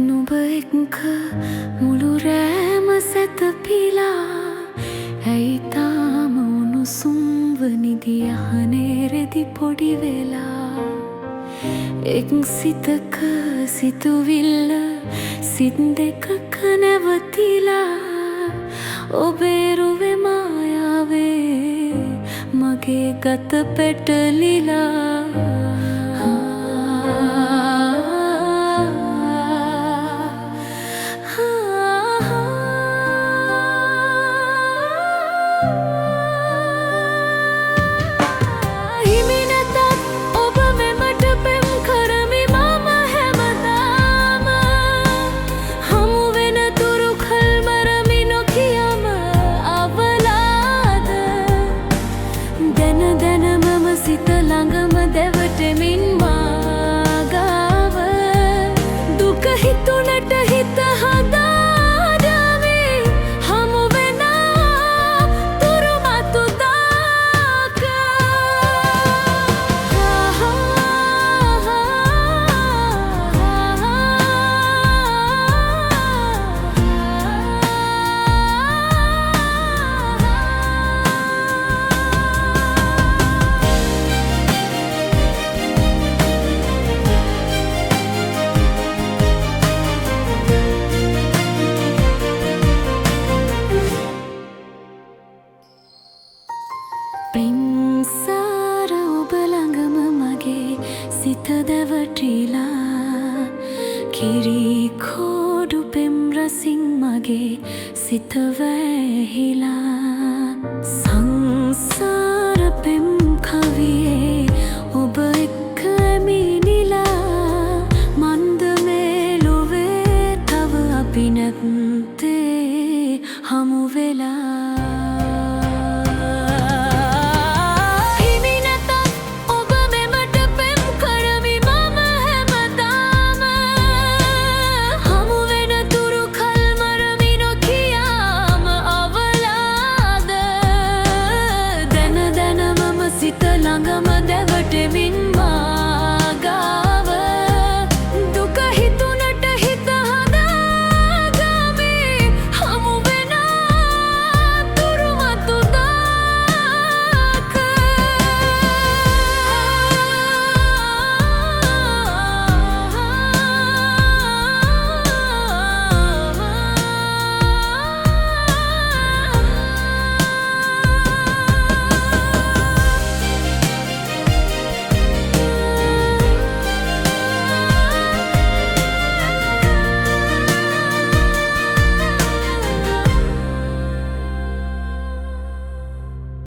නුඹ එක්ක මුළු රෑම සැතපීලා, ඇයි තාම උණුසුම්ව නිදි යහනේ රෙදි පොඩි වෙලා? එක් සිතක සිතුවිල්ල සිත් දෙකක නැවතිලා, ඔබේ රුවේ මායාවේ මගේ ගත පැටලිලා. හිමි නැතත් ඔබ මෙමට පෙම් කරමි මම හැමදාම. හමු වෙන තුරු කල් මරමි නොකියම අවලාද. දැන දැන මම සිත ළඟම දැවටෙමින් මා ගාව. දුක හිතුනට හිත හදාගමි හමු වෙන තුරු මතු දාක. පෙම්සාර ඔබ ළඟම මගේ සිත දැවටිලා, කිරි කෝඩු පෙම් රසින් මගේ සිත වැහිලා. සංසාර පෙම් කවියේ ඔබ එක්ක ඇමිනිලා, මන්ද මේ ලොවේ තව අපි නැත්නම්.